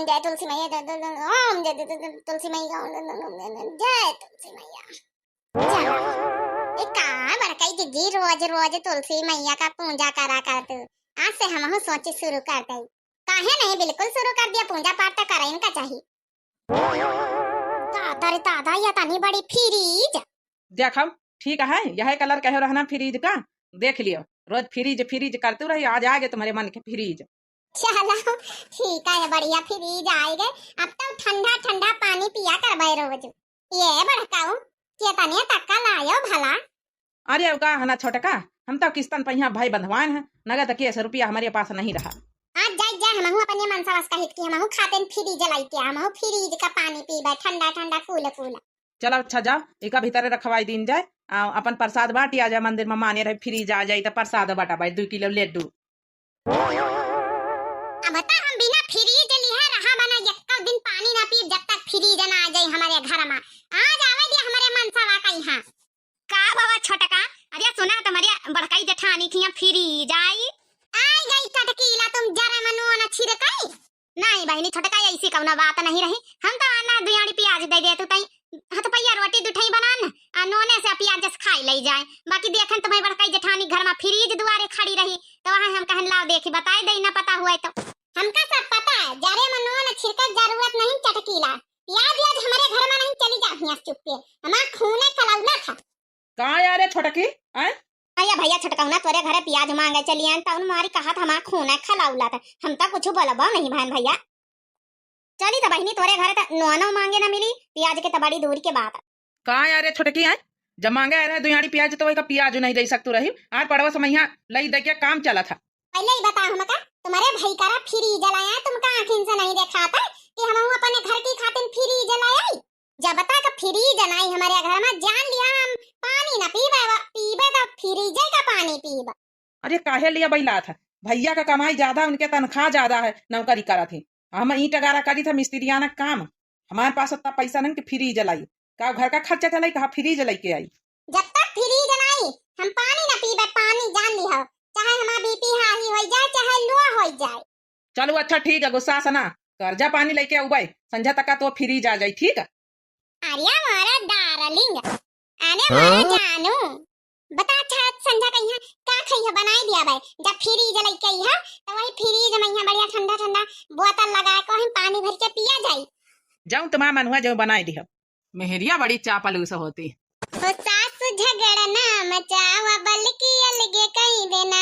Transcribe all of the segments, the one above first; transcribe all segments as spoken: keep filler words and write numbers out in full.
जय तुलसी मैया, जय, जय, जय, ओम जय, जय, जय, जय, तुलसी मैया, ओम जय, जय, जय, जय, जय तुलसी मैया। जय। ए का बड़काई जिज्जी, रोज रोज तुलसी मैया का पूजा करा करत। आज से हमहू सोचे शुरू कर दे। काहे नहीं, बिल्कुल शुरू कर दिया, पूजा पाठ तो करे इनका चाहिए। दादा रे दादा, ये तनी बड़ी फ्रिज। देखो, ठीक है, यह कलर कहो रहना फ्रिज का, देख लियो, रोज फ्रिज फ्रिज करतू रही, आज आगे तुम्हारे मन के फ्रिज। चलो, ठीक है, बढ़िया फ्रिज आए गए, अब तो ठंडा ठंडा पानी पिया करबे रोज। ये बड़काऊ, केतने तक का लायो भला? अरे, उ का है ना छोटका, हम तो किस्तन पहिया भाई बंधवान है, नगद केस रुपया हमारे पास नहीं रहा। आज जाई जा, हमहू अपने मनसा वास कहित की हमहू खातेन फ्रिज लाई के, हमहू फ्रिज का पानी पीबे, ठंडा ठंडा, कूल कूल। चलो अच्छा जाओ, इका भीतरे रखवाई दीन जाए, आ, अपन प्रसाद बाटी आ जाए मंदिर में, माने रहे फ्रिज आ जाए तो प्रसाद बाटा भाई, दो किलो लड्डू। अब तो हम बिना फ्रिज लिहे रहा बना, एक्को दिन पानी ना पीब जब तक फ्रिज ना आ जाए हमारे घर में। आज आवे दिया हमारे मनसा वा का यहाँ। का बाबा छोटका, अरे सुना तुम्हारे बड़काई जेठानी की यहाँ फ्रिज आई। आई गई चटकीला तुम जरे मनो न छिड़काई। नहीं बहिनी छोटका, ऐसी कौनो बात नहीं रही। हम तो आना दुआरी प्याज दे दे तू तई, हाँ तो पहिया रोटी दुठई बनान, आ नोने से प्याज जस खाई लई जाए। बाकी देखन तुम्हारी बड़काई जेठानी घर में फ्रिज दुआरे खड़ी रही, तो वहाँ हम कहन लाओ देखी बताए दे ना पता हुआ तो। हमका सब पता है, जरे में नोन छिड़के जरूरत नहीं चटकीला। प्याज व्याज हमारे घर में नहीं, चली जा हियाँ से चुप्पे। हमार खूने खलौना था। का यारे छोटकी, आय? अरे भैया छोटकौना तोरे घरे प्याज मांगे चलियन, तउन मारी कहत हमार खूने खलौला था। हम तो कुछ बोलबो नहीं बहन भैया। चली त बहिनी तोरे घरे त नोनो मांगे ना मिली, प्याज के त बड़ी दूर के बात। का यारे छोटकी आय? जब मांगे आ रहे दुआरी प्याज तो वही का प्याज नहीं दे सकतू रही। आज पड़वा समैया लई दे के काम चला था। पहले ही बता हमका, तुम्हारे भाई करा फ्रिज लाया, तुमका आँखिन से नहीं देखाता कि हम अपने घर की खातिर फ्रिज लाया? जब तक फ्रिज नहीं हमारे घर में, जान लिया हम पानी ना पीबे, वा-, पीबे तो फ्रिज का पानी पीबे। अरे काहे लिया बैलात है? भैया का कमाई ज्यादा, उनके तनख्वाह ज्यादा है, नौकरी करत है। हम ईंट गारा करी था मिस्त्रियाना काम, हमारे पास उतना पैसा नहीं कि फ्रिज लाई। का घर का खर्चा चलाई, कहा फ्रिज लेके आई? जब तक फ्रिज नहीं, हम पानी ना पीबे, पानी जान लिहो, चाहे हमार बीपी हाई हो जाए, चाहे लो हो जाए। चलो अच्छा ठीक है, गुस्सा से ना, कर्जा पानी लेके आउबे, संझा तक का तो फ्रिज आ जाई, ठीक है? अरे मोरा डार्लिंग, अरे मोरा हाँ? जानू, बता अच्छा, संझा कहिया का खइया बनाई दिया भाई, जब फ्रिज लेके आई है तो वही फ्रिज में यहाँ बढ़िया ठंडा ठंडा बोतल लगा के वही पानी भर के पिया जाई। जाऊं तुम्हारा मन हुआ जो बनाई दिया। मेहरिया बड़ी चापलूस होती। ओ सास झगड़ा ना मचावा, बल्कि अलगे कई देना।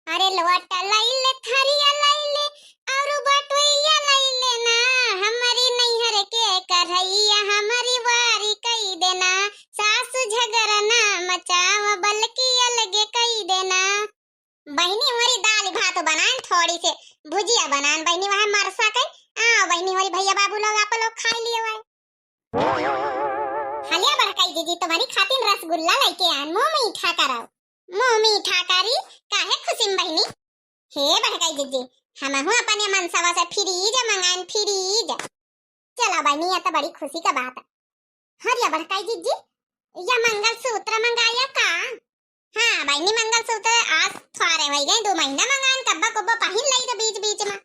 अरे लोटा लइले, थरिया लइले, और बटुइया लइले ना। हमरी नैहर के कढ़ैया, हमरी वारी कई देना। सास झगड़ा ना मचावा, बल्कि अलगे कई देना। बहिनी, हमारी दाल भात बनान, थोड़ी से भुजिया बनान बहिनी, वह मरसा के। आ बहिनी, हमारी भैया बाबू लोग, आप लोग खाई लियो है। हलिया बड़काई जीजी, तुम्हारी खातिर रसगुल्ला लेके आन, मुंह मीठा कराओ। मुंह मीठा करी, काहे खुशी में बहिनी? हे बड़काई जीजी, हमहू अपने मनसवा से फ्रिज मंगाइन, फ्रिज। चला बहिनी, यह तो बड़ी खुशी का बात है। हरिया बड़काई जीजी, यह मंगलसूत्र मंगाया का? हाँ बहिनी, मंगलसूत्र आज थोड़े हो गए, दो महीना मंगान, कब्बा कब्बा पहिन लई तो बीच बीच में।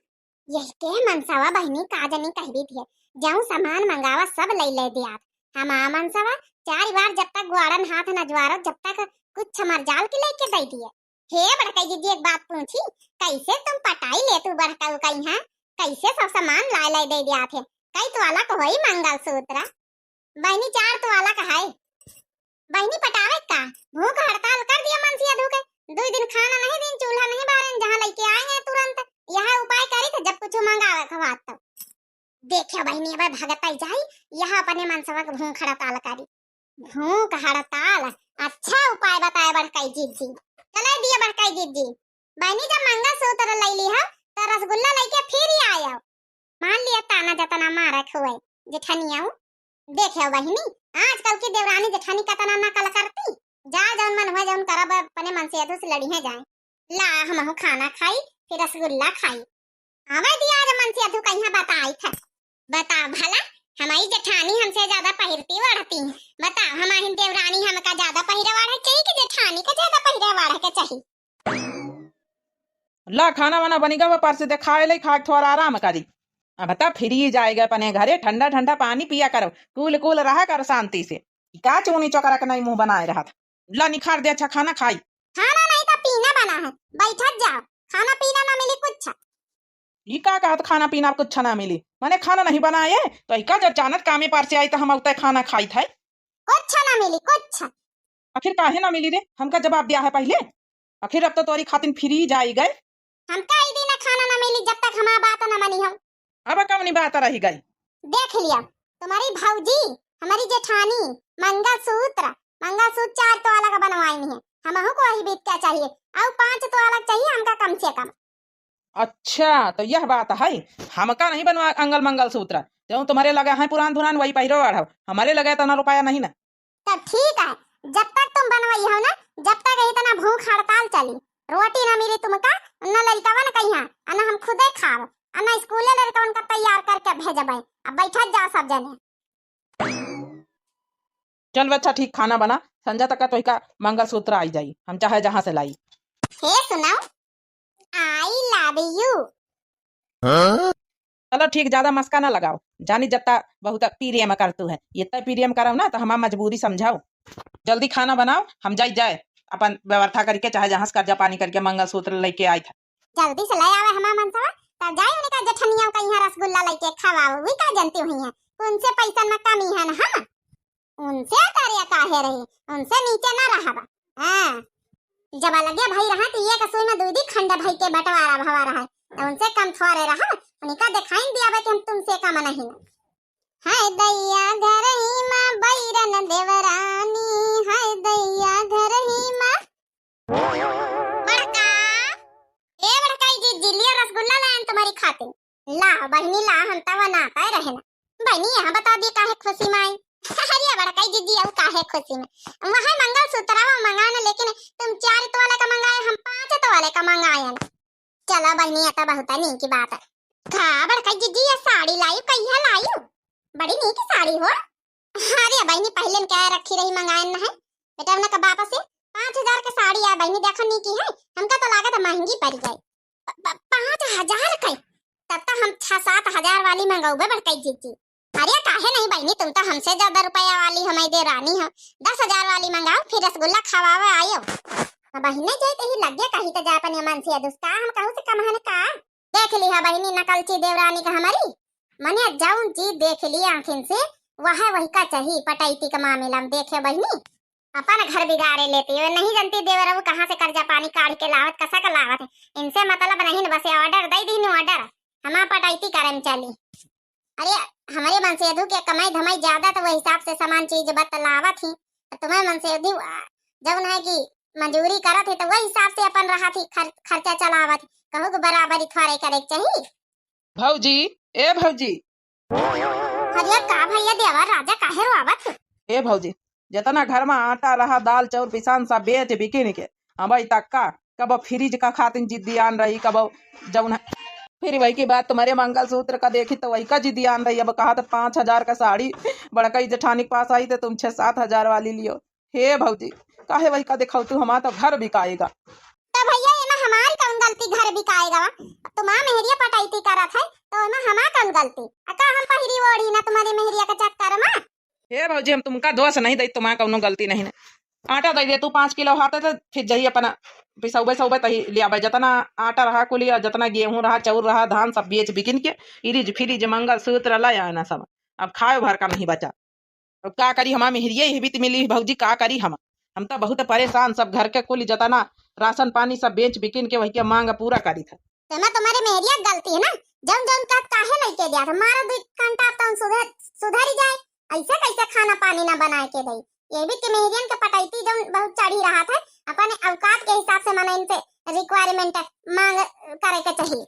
यही के मनसवा बहिनी का जनी कहबी थी, जऊं सामान मंगावा सब लई ले दिया। हमार मनसवा चार बार जब तक ग्वाड़न हाथ न ज्वारो, जब तक कुछ हमार जाल के लेके दे दिए। हे बड़काई जीजी, एक बात पूछी, कैसे तुम पटाई ले तू बड़काऊ का यहाँ? कैसे सब सामान लाए लाए दे दिया थे? कई तोला को होई मंगलसूत्र? बहिनी, चार तोला का है। बहिनी, पटावे का? भूख हड़ताल कर दिया मनसी अधू के। दो दिन खाना नहीं दिन, चूल्हा नहीं बारन, जहाँ लेके आए हैं तुरंत। यह उपाय करी तो जब कुछ मंगावे खवात तो। देखियो बहिनी, अब भगत आई जाई, यह अपने मनसवा के भूख हड़ताल करी। भूख हड़ताल, अच्छा उपाय बताए बड़काई जीजी। चले दिए बड़काई जीजी। बहिनी, जब मंगलसूत्र ले ली है, तो रसगुल्ला लेके फिर ही आयो। मान लिया ताना जतना मारक हुए जेठनिया। देखियो बहिनी, आजकल की देवरानी जेठानी कतना नकल करती। जा जौन मन हुए जौन करब, अपने मन से अधू से लड़ी है जाए। ला हमहू खाना खाई, फिर रसगुल्ला खाई। आवे दिया आज मन से अधू कहीं बताई था। बता भला, हमारी जेठानी हमसे ज्यादा पहिरती ओढ़ती। बता, हमारी देवरानी हमका ज्यादा पहिरे ओढ़े चाहिए कि जेठानी का ज्यादा पहिरे ओढ़े के चाहिए? ला खाना वाना बनी गवा, पर से देखाए ले, खा के थोड़ा आराम करी। अब त फ्रिज आइगा अपने घरे, ठंडा ठंडा पानी पिया करो, कूल कूल रहा करो शांति से। ई का चूनी चोकरा के नहीं मुँह बनाए रहत। ला निखार दे, अच्छा खाना खाई। खाना नहीं तो पीना बना है, बैठत जाओ, खाना पीना ना मिली कुछ। ई का कहत खाना पीना कुछ ना मिली? मने खाना नहीं बनाए तो ई का जब जानत कामे पर से आई तो हम उतै खाना खाई थे। कुछ ना मिली, कुछ। आखिर काहे ना मिली रे? हमका जवाब दिया है पहिले। आखिर अब तो तोरी खातिन फ्रिज आइगा। हमका ई दिन खाना ना मिली जब तक हमार बात ना मानी हम। अब कौनी बात रही गई? देख लिया, तुम्हारी भौजी, हमारी जेठानी, मंगलसूत्र, मंगलसूत्र चार तोला का बनवाइन है, हमहू को वही बीत का चाहिए, और पाँच तोला चाहिए हमका कम से कम। अच्छा, तो यह बात है, हमका नहीं बनवा अंगल मंगलसूत्र, जो तुम्हारे लगे है पुरान धुरान वही पहिरो आढ़ो, हमारे लगे इतना रुपया नहीं ना। तब ठीक है, जब तक तुम बनवई हो ना, जब तक यही तना भूख हड़ताल चली, रोटी ना मिली तुमका, न लड़कवन कहिया, आ न हम खुदे खाब, आ न स्कूले लड़कवन का तैयार करके भेजबे। अब बैठत जाओ सब जने। चल बच्चा, ठीक, खाना बना, संझा तक का तोहिका मंगलसूत्र आई जाई, हम चाहे जहाँ से लाई। हे सुनाओ, I love you। हाँ? चलो ठीक, ज्यादा मस्का ना लगाओ, जानी जत्ता बहुत पीरियम करतू है, ये तय पीरियम करब ना तो हमार मजबूरी समझाओ। जल्दी खाना बनाओ, हम जाई जाए, अपन व्यवस्था करके चाहे जहाँ से कर्जा पानी करके मंगलसूत्र लेके आई था। जल्दी से ले आवे हमार मनसवा, तब जाई उनका जेठनिया का यहाँ रसगुल्ला लेके खवाओ, वी का जनती हुई है, उनसे पैसा में कमी है ना हम। उनसे तरिया काहे रही, उनसे नीचे ना रहबा। हाँ, जब अलगे भाई रहा तो ये कसूई में दूधी खंड भाई के बंटवारा भवा रहा, तो उनसे कम थोड़े रहा। उनका दिखाई दिया बा कि हम तुमसे कम नहीं ना। हाय दैया घर ही माँ बैरन देवरानी, हाय दैया घर ही माँ। बड़का, ए बड़का, ई जिज्जी लिया रसगुल्ला लायन तुम्हारी खातिर। ला बहिनी ला, हम तवा नाता रहे ना। बहिनी यहाँ बता दिए काहे खुशी में आई? अरे बड़का जिज्जी, अब काहे खुशी में? वहाँ मंगलसूत्रवा मंगाना, लेकिन तुम चार तोला का मंगाए, हम पाँच तोला का मंगाए ना। चलो बहिनी, ये तो बहुत नीक बात है। का बड़का जिज्जी, ये साड़ी लायू, कहिया लायू? बड़ी नीक साड़ी हो। अरे बहिनी, पहले न क्या रखी रही, मंगाए न है। बेटा, उनका बाप से पाँच हजार के साड़ी आ बहिनी, देखो नीक है, हमका तो लागत है महंगी पड़ जाए। प-, प-, पाँच हजार के? तब तो हम छह सात हजार वाली मंगौबे बड़का जिज्जी। अरे काहे नहीं बहिनी, तुम तो हमसे ज्यादा रुपया वाली हमारी देवरानी हो। दस हजार वाली मंगाओ, फिर रसगुल्ला खवावे आयो। अब बहिने जाए तो ही लग गया कहीं तो जाए अपने मन से, दुस्ता हम कहूँ से कम है का? देख ली है बहिनी नकलची देवरानी का हमारी, मने जौन चीज देख ली आँखिन से, वह वही का चाही पटैती के मामला में। देखे बहिनी, अपन घर बिगाड़े लेती है, नहीं जानती देवरऊ कहाँ से कर्जा पानी काढ़ के लावत, कसा का लावत है। इनसे मतलब नहीं न, बस ये order दे दीन, order, हमार पटैती करे में चली। अरे, हमारे मनसेधु के कमाई धमाई ज्यादा, तो वह हिसाब से सामान चीज बत लावत ही। तुम्हें मनसेधु, आ, जौन है कि मजूरी करत ही, तो वह हिसाब से अपन रहत ही, खर-, खर्चा चलावत ही। कहू के बराबरी थोड़े करे के चाही। भौजी, ए भौजी। अरे का भैया देवर राजा काहे रोवत? ए भौजी, जितना घर में आटा रहा, दाल चाउर पिसान सब बेच बिकिन के, अबई तक का, कबो फ्रिज का खातिन जिद्दी आन रही, कबो जौन है। फिर वही की बात तुम्हारे मंगलसूत्र का देखी तो वही का जिद्दी आन रही। अब कहा तो पाँच हजार का साड़ी बड़कई जेठानी के पास आई तो तुम छह सात हजार वाली लियो। हे भौजी, काहे वही का दिखाऊ तू, हमार तो घर बिकाएगा। तो भैया एमा हमारी कौन गलती, घर बिकाएगा वा? तुम्हार मेहरिया पटैती करत है तो एमा हमार कौन गलती? आ का हम पहिरी ओढ़ी ना तुम्हारी मेहरिया के चक्कर में? हे भौजी, हम तुमका दोष नहीं दई, तुम्हार कौनो गलती नहीं है। आटा दे दे तू पाँच किलो हाथे तो फिर जही अपना पिसौबे सौबे तही लियाबे, जितना आटा रहा कुली और जितना गेहूं रहा, चाउर रहा, धान सब बेच बिकिन के इरिज फिरिज मंगलसूत्र ले आए ना सब। अब खाए भर का नहीं बचा। अब का करी, हमार मेहरिया ही बीत मिली भौजी, का करी हम? हम तो बहुत परेशान, सब घर के कुल जतना राशन पानी सब बेच बिकिन के वही के मांग पूरा करी था। तो मैं तुम्हारे मेहरिया के गलती है ना, जौन जौन का काहे लेके दिया था, मारो दू घंटा तो सुधर, सुधर ही जाए। ऐसे कैसे खाना पानी ना बनाए के दई? ये भी कि मेहरियन के पटैती जौन बहुत चढ़ी रहा था, अपने औकात के हिसाब से मने इनसे requirement मांग करे के चाहिए।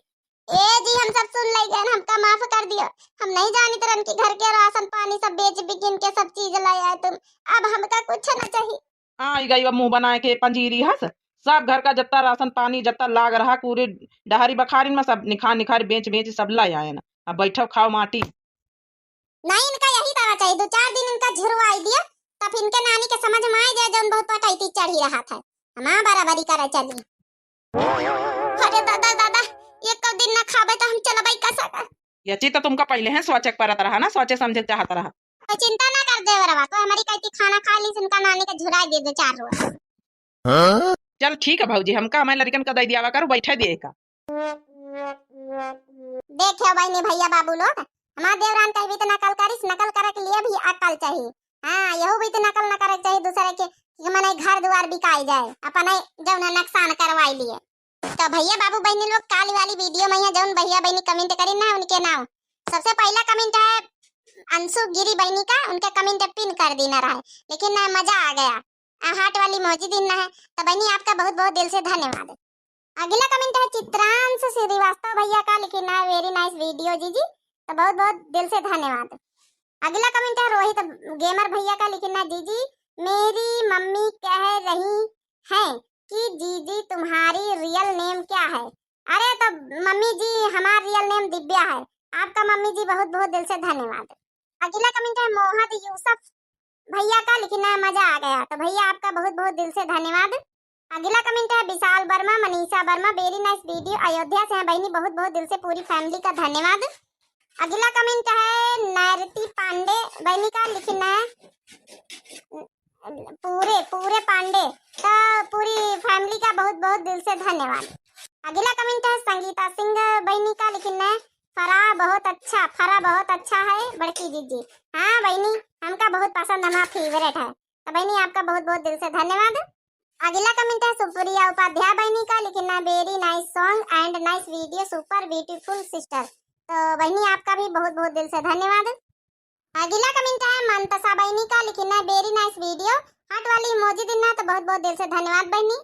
ए जी, हम सब सुन ले गए, हमका माफ कर दिया। हम नहीं जानित रहन कि घर के राशन पानी सब बेच बिकिन के सब चीज ले आए तुम। अब हमका कुछ न चाहिए। आई गई अब मुंह बनाए के पंजीरी हस। सब घर का जत्ता राशन पानी, जत्ता लाग रहा, पूरी डहारी बखारिन में सब निखार निखार बेच बेच सब ले आए ना। अब बैठो खाओ माटी। नहीं, इनका यही दवा चाहिए, दो चार दिन इनका झुरवाई दिया, तब इनके नानी के समझ में आ जाए, जौन बहुत पटैती चढ़ी रहा था। हमार बराबरी करे चली। अरे दादा, दादा, एको दिन ना खाबे तो हम चलबे कसा का? ये चीज तो तुमका पहिले ही सोचे के परत रहा ना, सोचे समझे चाहत रहा। तो चिंता ना कर देवरवा, तो हमारी कहती खाना खा ली, इनका नानी का झुरा दे दे चार रोज। हाँ? चल ठीक है भौजी, हमका हमारे लड़कन का दे दियावा करू, बैठे दिए का। देखियो बहिनी भैया बाबू लोग, हमार देवरान कहबी त नकल करिस, नकल करे के लिए भी अकल चाहिए। हाँ, यहू भी त नकल न करे के चाहिए दूसरे के, कि मने घर दुआर बिकाई जाए, अपने जौन है नुकसान करवाई लिए। तो भैया बाबू बहिनी लोग, काली वाली वीडियो में यहाँ जौन भैया बहिनी comment करी ना, उनके नाम सबसे पहला comment है अंशु गिरी बहिनी का, उनके comment pin कर देना रहा है, लेकिन ना मजा आ गया। आ, heart वाली emoji दीन है। तो बहिनी आपका बहुत बहुत दिल से धन्यवाद। अगला comment है चित्रांश श्रीवास्तव भैया का, लिखिन है very nice video जीजी, तो बहुत बहुत दिल से धन्यवाद। अगला comment है रोहित gamer भैया का, लिखिन है जीजी मेरी मम्मी कह रही हैं कि जीजी तुम्हारी real name क्या है? अरे तो मम्मी जी हमार real name दिव्या है। आपका मम्मी जी बहुत बहुत दिल से धन्यवाद। अगला comment है मोहद यूसुफ भैया का, लिखिन है मजा आ गया। तो भैया आपका बहुत बहुत दिल से धन्यवाद। अगला comment है विशाल वर्मा, मनीषा वर्मा, very nice video, अयोध्या से हैं बहिनी, बहुत बहुत दिल से पूरी family का धन्यवाद। अगला comment है नैरती पांडे बहिनी का, लिखिन है पूरे पूरे पांडे, तो पूरी family का बहुत बहुत दिल से धन्यवाद। अगला comment है संगीता सिंह बहिनी का, लिखिन है फरा बहुत अच्छा, फरा बहुत अच्छा है बड़की जीजी। हाँ बहिनी, हमका बहुत पसंद, हमारा favourite है। तो बहिनी आपका बहुत बहुत दिल से धन्यवाद। अगला comment है सुप्रिया उपाध्याय बहिनी का, लिखिन है very nice song and nice video, super beautiful sister। तो बहिनी आपका भी बहुत बहुत दिल से धन्यवाद। अगला comment है मंतसा बहिनी का, लिखिन है very nice video, heart वाली emoji दीन है, तो बहुत बहुत दिल से धन्यवाद बहिनी।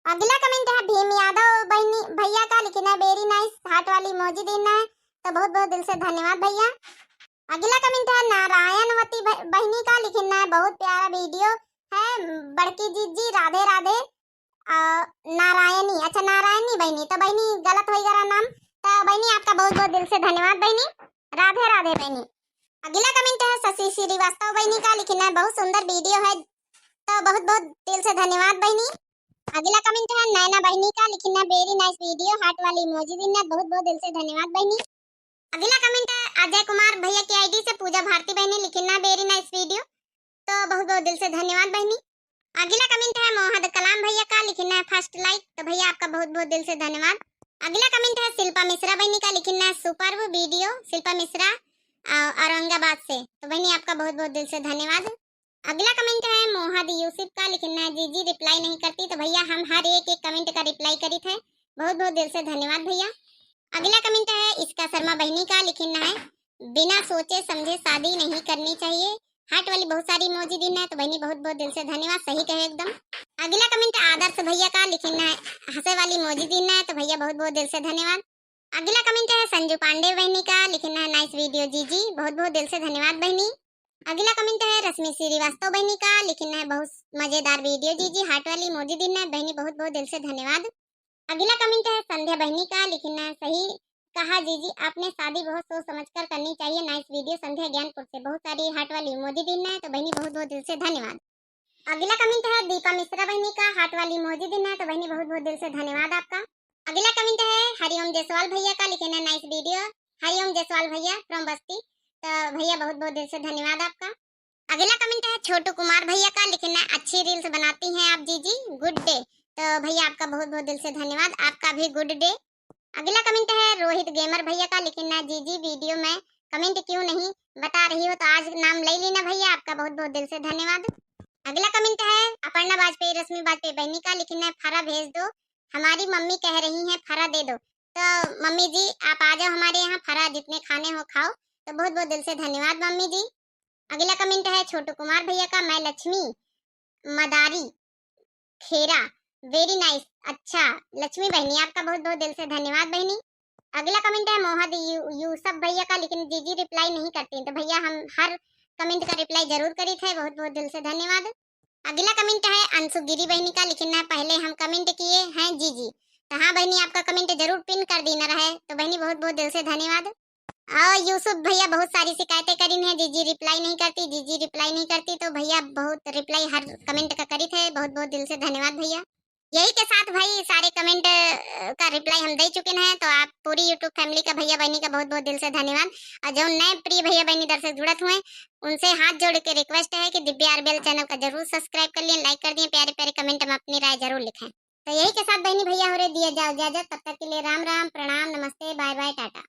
अगला comment है भीम यादव बहिनी भैया का, लिखिन है very nice, heart वाली emoji दीन है, तो बहुत बहुत दिल से धन्यवाद भैया। अगला comment है नारायणवती ब-, बहिनी का, लिखिन है बहुत प्यारा video है बड़की जीजी, राधे राधे। अ, नारायणी, अच्छा नारायणी बहिनी, तो बहिनी गलत होइ गया नाम। तो बहिनी आपका बहुत बहुत दिल से धन्यवाद बहिनी, राधे राधे बहिनी। अगला comment है शशि श्रीवास्तव बहिनी का, लिखिन है बहुत सुंदर video है, तो बहुत बहुत दिल से धन्यवाद बहिनी। अगला comment है नैना बहिनी का, लिखिन है very nice video, heart वाली emoji दीन है, बहुत बहुत दिल से धन्यवाद बहिनी। अगला comment है अजय कुमार भैया की ID से पूजा भारती बहिनी, लिखिन है very nice video, तो बहुत बहुत दिल से धन्यवाद बहिनी। अगला comment है मोहद कलाम भैया का, लिखिन है first like, तो भैया आपका बहुत बहुत दिल से धन्यवाद। अगला comment है शिल्पा मिश्रा बहिनी का, लिखिन है superb video, शिल्पा मिश्रा, अ, औरंगाबाद से, तो बहिनी आपका बहुत बहुत दिल से धन्यवाद। अगला comment है मोहद यूसुफ का, लिखिन है जीजी reply नहीं करती, तो भैया हम हर एक एक comment का reply करित है, बहुत बहुत दिल से धन्यवाद भैया। अगला comment है इसका शर्मा बहिनी का, लिखिन है बिना सोचे समझे शादी नहीं करनी चाहिए, heart वाली बहुत सारी emoji दीन है, तो बहिनी बहुत बहुत दिल से धन्यवाद, सही कहे एकदम। अगला comment आदर्श भैया का, लिखिन है हंसे वाली emoji दीन है, तो भैया बहुत बहुत दिल से धन्यवाद। अगला comment है संजू पांडे बहिनी का, लिखिन है nice video जीजी, बहुत बहुत दिल से धन्यवाद बहिनी। अगला comment है रश्मि श्रीवास्तव बहिनी का, लिखिन है बहुत मजेदार video जीजी, heart वाली emoji दीन है बहिनी, बहुत बहुत दिल से धन्यवाद। अगला comment है संध्या बहिनी का, लिखिन है सही कहा जीजी आपने, शादी बहुत सोच समझ कर करनी चाहिए, nice video संध्या ज्ञानपुर से, बहुत सारी heart वाली emoji दीन है, तो बहिनी बहुत बहुत दिल से धन्यवाद। अगला comment है दीपा मिश्रा बहिनी का, heart वाली emoji दीन है, तो बहिनी बहुत बहुत दिल से धन्यवाद आपका। अगला comment है हरिओम जायसवाल भैया का, लिखिन है nice video, हरिओम जायसवाल भैया from बस्ती, तो भैया बहुत बहुत दिल से धन्यवाद आपका। अगला comment है छोटू कुमार भैया का, लिखिन है अच्छी reels बनाती हैं आप जीजी, good day, तो भैया आपका बहुत बहुत दिल से धन्यवाद, आपका भी good day। अगला comment है रोहित gamer भैया का, लिखिन है जीजी video में comment क्यों नहीं बता रही हो, तो आज नाम ले लीना भैया, आपका बहुत बहुत दिल से धन्यवाद। अगला comment है अपर्णा वाजपेयी, रश्मि वाजपेयी बहिनी का, लिखिन है फरा भेज दो, हमारी मम्मी कह रही हैं फरा दे दो। तो मम्मी जी आप आ जाओ हमारे यहाँ, फरा जितने खाने हो खाओ। तो बहुत बहुत दिल से धन्यवाद मम्मी जी। अगला comment है छोटू कुमार भैया का, मैं लक्ष्मी मदारी खेरा, very nice। अच्छा लक्ष्मी बहिनी, आपका बहुत बहुत दिल से धन्यवाद बहिनी। अगला comment है मोहद यू-, यूसुफ भैया का, लिखिन जीजी reply नहीं करती, तो भैया हम हर comment का reply जरूर करित है, बहुत बहुत दिल से धन्यवाद। अगला comment है अंशु गिरी बहिनी का, लिखिन है पहले हम comment किए हैं जीजी, तो हाँ बहिनी आपका comment जरूर pin कर दीना रहे, तो बहिनी बहुत बहुत दिल से धन्यवाद। और यूसुफ भैया बहुत सारी शिकायतें करिन है, जीजी reply नहीं करती, जीजी reply नहीं करती, तो भैया बहुत reply हर comment का करित है, बहुत बहुत दिल से धन्यवाद भैया। यही के साथ भाई सारे कमेंट का रिप्लाई हम दे चुके हैं। तो आप पूरी यूट्यूब फैमिली का, भैया बहनी का बहुत बहुत दिल से धन्यवाद। और जो नए प्रिय भैया बहनी दर्शक जुड़त हुए, उनसे हाथ जोड़ के रिक्वेस्ट है कि दिव्या आरबीएल चैनल का जरूर सब्सक्राइब कर लिएँ, लाइक कर दिएँ, प्यारे प्यारे कमेंट में अपनी राय जरूर लिखें। तो यही के साथ बहनी भैया हो रहे दिया जाओ इजाजत। तब तक के लिए राम राम, प्रणाम, नमस्ते, बाय बाय, टाटा।